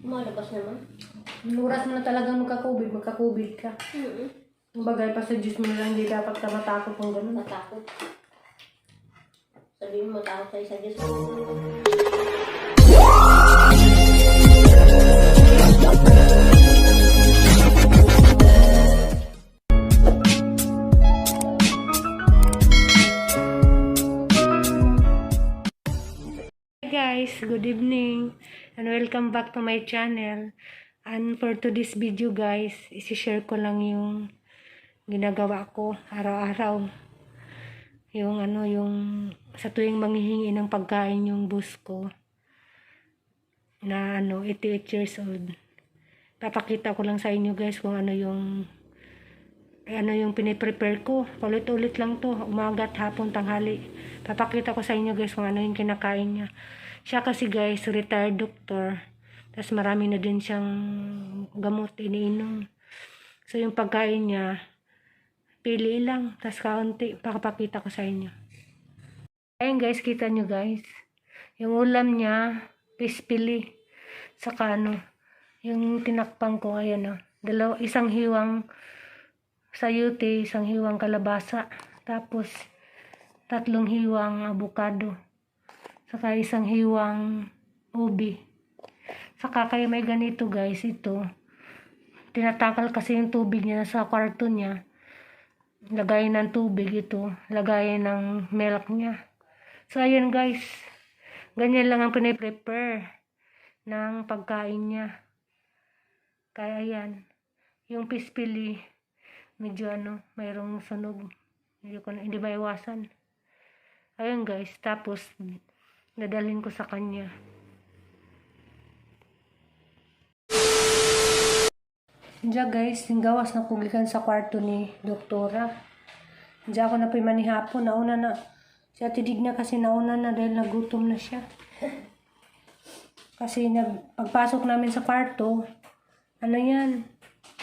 Malabas naman. Oras mo na talagang magka-COVID ka. Ang bagay pa sa Diyos mo na lang, hindi dapat ka matakot kung gano'n. Matakot. Sabihin mo, takot sa isa Diyos. Hi guys, good evening and welcome back to my channel. And for today's video guys, isi-share ko lang yung ginagawa ko araw-araw. Yung sa tuwing manghihingi ng pagkain yung boss ko na 88 years old. Papakita ko lang sa inyo guys kung ano yung piniprepare ko. Ulit-ulit lang to, umaga at hapon, tanghali. Papakita ko sa inyo guys kung ano yung kinakain niya. Siya kasi guys, retired doctor. Tapos marami na din siyang gamot iniinom. So yung pagkain niya, pili lang. Tapos kaunti, papakita ko sa inyo. Ayun guys, kita nyo guys. Yung ulam niya, pispili. Saka yung tinakpang ko, ayan isang hiwang sayote, isang hiwang kalabasa. Tapos 3 hiwang avocado. Saka isang hiwang ubi. Saka kaya may ganito guys, ito. Tinatakal kasi yung tubig niya sa kwarto niya. Lagayin ng tubig ito. Lagayin ng milk niya. So ayan guys. Ganyan lang ang piniprepare ng pagkain niya. Kaya ayan. Yung pispili, medyo mayroong sunog. Hindi maiwasan. Ayan guys. Tapos dadalhin ko sa kanya. Diyan guys, yung gawas na kugikan sa kwarto ni doktora. Diyan ako na manihapon, nauna na. Siya tidig na kasi nauna na dahil nagutom na siya. Kasi pagpasok namin sa kwarto,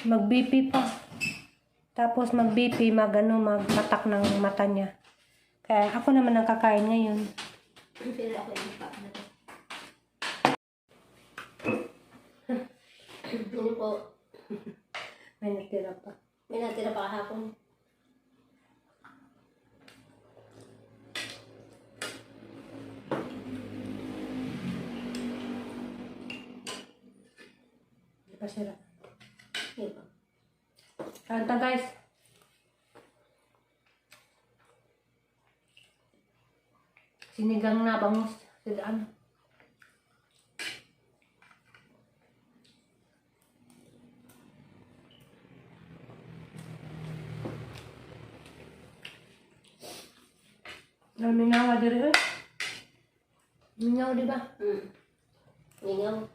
mag-BP pa. Tapos mag-BP, magmatak ng mata niya. Kaya ako naman ang kakain ngayon. Pero ako yung pa na to. Ano po? May natira pa. May natira pa kahapon. Hindi pa sira. Hindi pa. Kanta guys. Sinigang na bangus. Sidaan. Minawa diri eh. Mingaw di ba? Mingaw.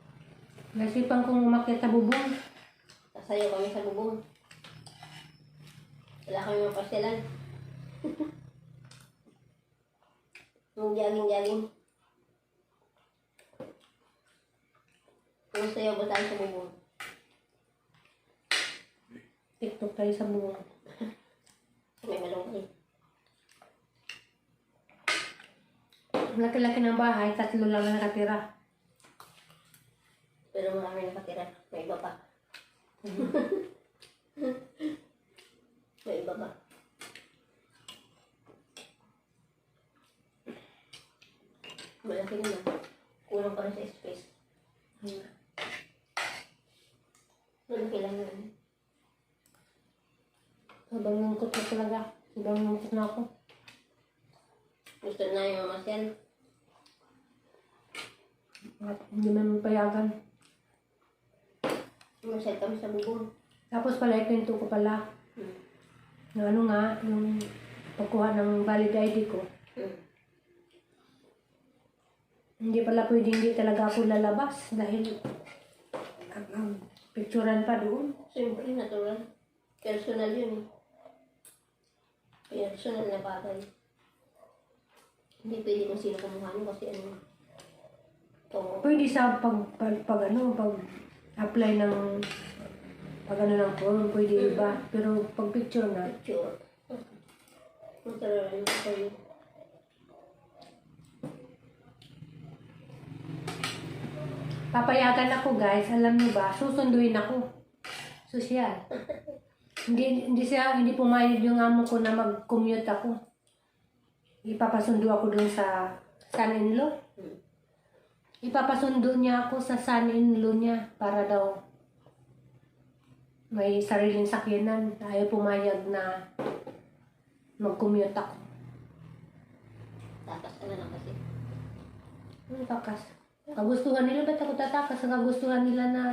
Nasipan kong umakyat sa bubong. Sasayaw kami sa bubong. Wala kami mapasyalan. Yung jogging-jogging. Yung sayaw ba tayo sa bubong? TikTok tayo sa bubong. May malungkay. Laki-laki ng bahay, 3 lang na nakatira. Pero marami nakatira. May iba pa. May iba pa. Malaki naman. Kulang pa rin sa space. Malaki lang yun. Habang lungkot na talaga. Habang lungkot na ako. Gusto na yung mamasyal. At hindi man payagan. Mamasyal kami sa bubong. Tapos pala, ikwento ko pala. Na yung pagkuha ng valid ID ko. Hindi pala pwede, hindi talaga ako lalabas dahil picturean pa doon. Siyempre, natural. Personal yun. Personal na bagay. Hindi pwede kung sino kumuha nyo kasi Pwede sa pag-apply ng ng form, pwede iba. Pero pag picture na. picture. Natural yun sa'yo. papayagan ako guys, alam niyo ba, susunduin ako. Sosyal. Hindi pumayag yung amo ko na mag-commute ako. Ipapasundo ako dun sa son-in-law. Ipapasundo niya ako sa son-in-law niya para daw may sariling sakyanan. Ayaw pumayag na mag-commute ako. Takas ka na lang kasi. Ang takas. Kagustuhan nila, ba't ako tatakas? Ang kagustuhan nila na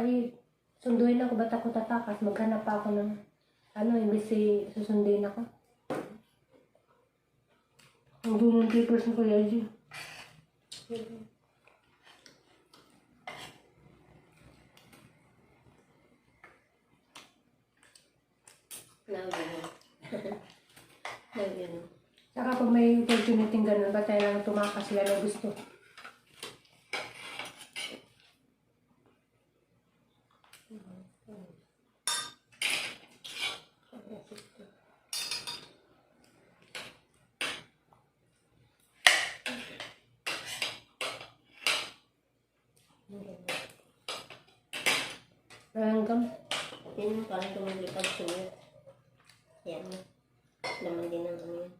sunduin ako, ba't ako tatakas? Maghanap pa ako ng imbes susundin ako. Ang dunong papers ni Kuya G. Ganun. Saka pag may opportunity ganun, ba't tayo lang tumakas sila na gusto? Hanggang Yan, parang tumagipag sulit. Yan. Laman din ang ano yun.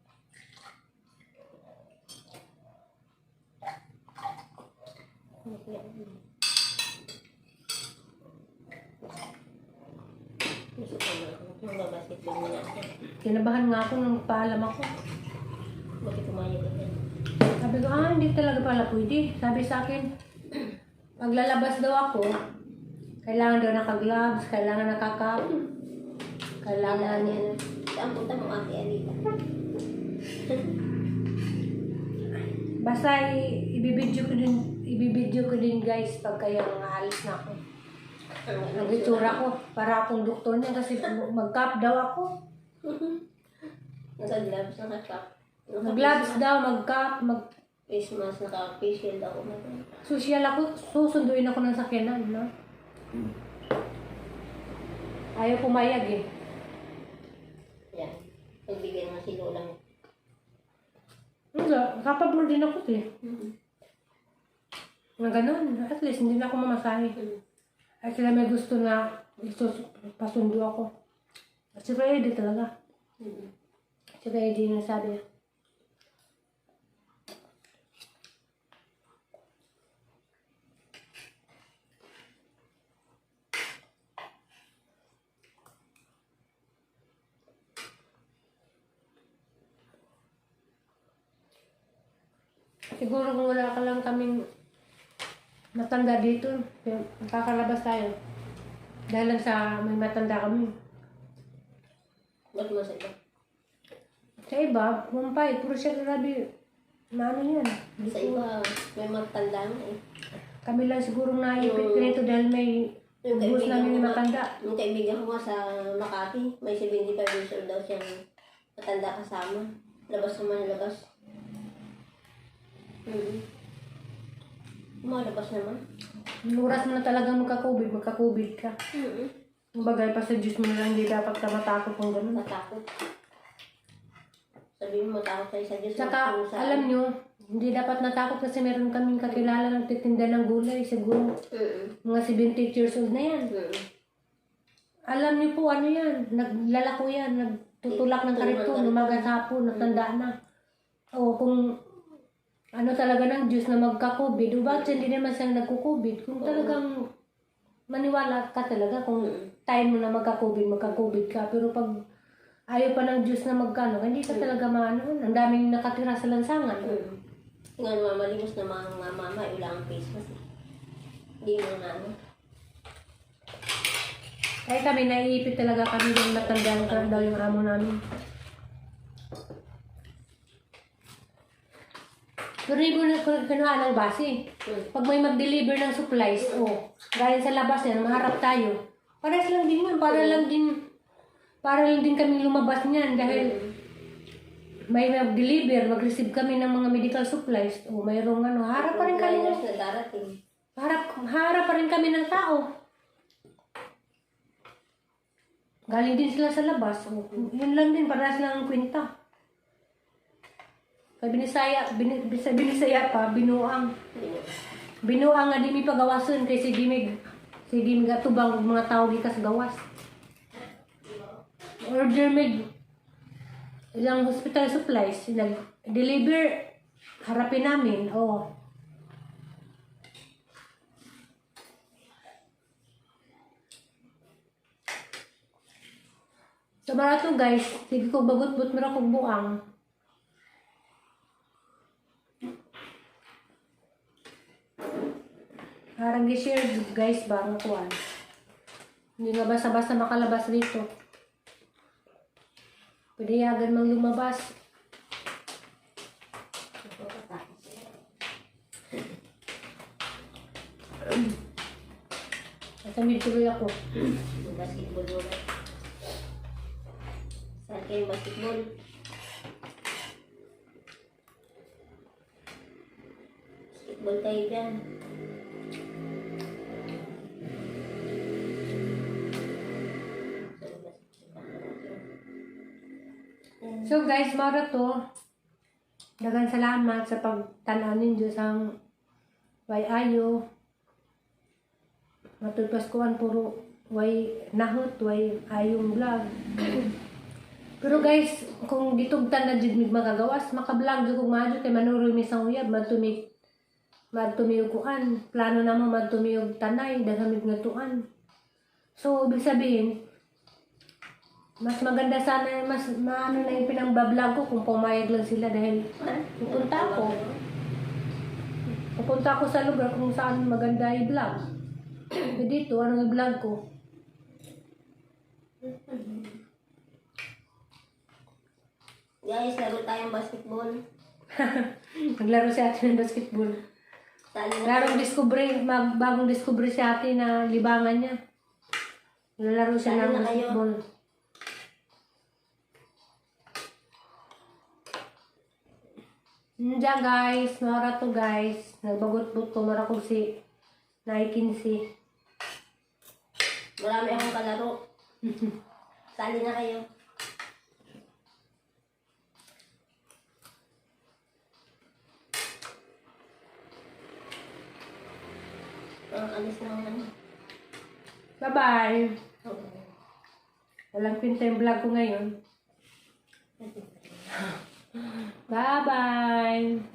Gusto ko na ako. Magbabasketball mo na ako. kinabahan nga ako nung paalam ako. Bakit pumayag ka yan? Sabi ko, hindi talaga pala pwede. Sabi sa akin, paglalabas daw ako, kailangan daw naka-gloves, kailangan nakakap, kailangan Yan. Saan punta mo ate Alita? Basta ibibidyo ko din guys pag kayang aalis na ako. Nag-itsura ko para akong doktor niya kasi mag-cap daw ako. Naka-gloves, naka-cap. Mag-gloves daw, mag-cap, Face mask, naka-face shield ako. social ako, susunduin ako ng sakyanan, no? Ayaw pumayag eh. Yan. Pagbigyan ng silo lang. Hindi, kapablo din ako eh. Na ganun, at least hindi na ako mamasahe. At sila may gusto na pasundo ako. At si Freddy talaga. Si Freddy yung sabi. Siguro kung wala ka lang kaming matanda dito, kakalabas tayo. Dahil lang sa may matanda kami. Ba't mo sa iba? Sa iba, mumpay, puro siya grabe. Na ano yan? Sa iba, may magtanda na eh. Kami lang siguro naipit nito dahil may bus namin na matanda. Yung kaibigan ko nga sa Makati, may 75 years old daw siyang matanda kasama. Labas naman, labas. Malabas naman. Oras mo na talagang magka-COVID ka. Ang bagay pa sa Diyos mo na lang, hindi dapat ka matakot kung gano'n. Matakot. Sabihin mo, matakot tayo sa Diyos. Saka, alam nyo, hindi dapat natakot kasi meron kaming kakilala ng titinda ng gulay. Siguro, mga 70 years old na yan. Alam niyo po, ano yan, naglalako yan, nagtutulak ng kariton, umaga at hapon, natanda na. O kung ano talaga ng Diyos na magka-COVID, o bakit hindi naman siyang nagko-COVID? Kung talagang maniwala ka talaga, kung time mo na magka-COVID ka. Pero pag ayaw pa ng Diyos na magkano, hindi ka talaga maano. Ang daming nakatira sa lansangan. Nga mamalimos na mga mama, wala ang face mask. Hindi mo na ano. Kaya kami, naiipit talaga kami yung matandang ka daw yung amo namin. Pero hindi ko kinuha ng base. Pag may mag-deliver ng supplies, galing sa labas yan, maharap tayo. Pares lang din yun, para lang din kami lumabas niyan dahil may mag-deliver, mag-receive kami ng mga medical supplies. Mayroong harap pa rin kami. Liners na darating. Harap pa rin kami ng tao. Galing din sila sa labas. Yun lang din, parehas lang ang kwenta. Kaya binisaya pa, binuang. Binuang nga di mi pagawason kay si Dimig atubang og mga tao gikas gawas. Order mig ilang hospital supplies, nag-deliver, harapin namin, oh. So, barato guys, sige ko bagot-but mara kong buang. Parang gi-share guys ba ang kuwan. Hindi nga basta-basta makalabas dito. Pwede yagan mang lumabas. Natamid tuloy ako. Basketball mo na. Saan kayo basketball? Basketball tayo dyan. So guys, mara to. Daghang salamat sa pagtanaw ninyo sang way ayo. Matod Paskuhan puro way nahot, way ayong vlog. Pero guys, kung ditugtan na jud mig makagawas, maka-vlog jud kog maadyo kay manuroy mi sang uyab, madtumi og kuan. Plano namo madtumi og tanay, daghang mig nga tuan. So ibig sabihin, mas maganda sana, mas maano na yung pinangbablog ko kung pumayag lang sila dahil pupunta ako sa lugar kung saan maganda i-vlog. So dito, anong i-vlog ko? Guys, laro tayong basketball. Naglaro si ate ng basketball. Bagong discovery si ate na libangan niya. Nalaro siya ng basketball. Diyan guys, mara to guys. Nagbagot-but ko, mara ko si naikinsi. Marami akong kalaro. Sali na kayo. Alis na ako. Bye-bye. Okay. Walang pinta yung vlog ko ngayon. Bye-bye.